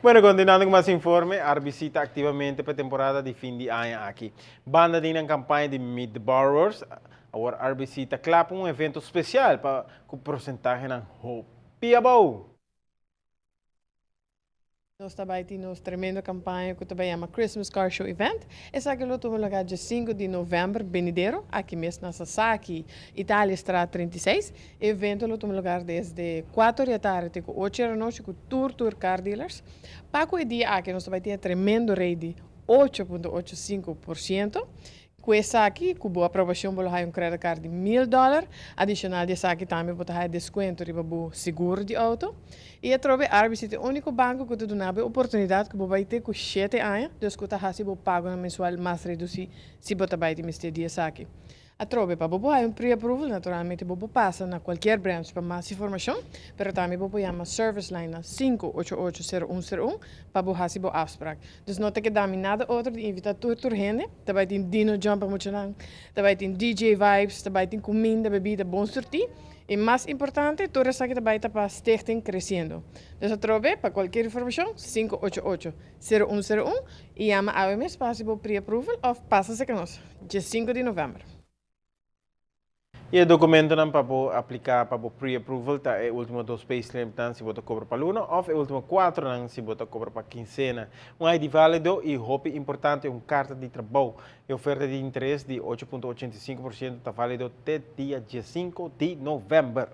Bueno, continuando cu mas informe, RBC ta activamente pa temporada di fin di aña aki. Banda di nan campaña di Meet the Borrowers, awor RBC ta cla pa un evento special pa cu porcentahenan hopi abou. Nos ta bay tin nos tremendo campaña cu ta bay yama Christmas Car Show Event. Esaki lo tuma lugar dia 5 di november benidero, aki mes na Sasaki, Italiastraat 36. E evento lo tuma lugar desde 4 di atardi te cu 8 di anochi cu tur car dealers. Pa cu e dia aki nos ta bay tin e tremendo rate di 8.85%. Cu esaki, cu bo aprobacion bo lo haya un credit card di $1000, adicional di esaki tambe bo ta haya descuento riba bo seguro di auto. Y atrobe RBC ta e unico banco cu ta duna bo e oportunidad cu bo bay te cu 7 aña, dus cu ta haci bo pago mensual mas reduci si bo ta bay tin mester di esaki. Atrobe, pa bo haya un pre-approval, naturalmente bo por pasa na cualkier branch pa mas informacion, pero tambe bo por yama service line na 5880101 pa bo haci bo afspraak. Dus no ta keda mi nada otro di invita tur hende. Ta bay tin Dino Jump pa muchanan, ta bay tin DJ Vibes, ta bay tin cuminda, bebida, bon surti. Y mas importante, tur esaki ta bay ta pa Stichting Creciendo. Dus atrobe, pa cualkier informacion, 588-0101 y yama awe mes pa haci bo pre-approval of pasa serca nos, dia 5 di november. Y e documentonan pa bo aplica pa bo pre-approval ta e ultimo dos payslip nan si bo ta cobra pa luna of e ultimo cuatro nan si bo ta cobra pa quincena. Un ID valido y hopi importante, un carta di trabou. E oferta di interes di 8.85% ta valido te dia 5 di november.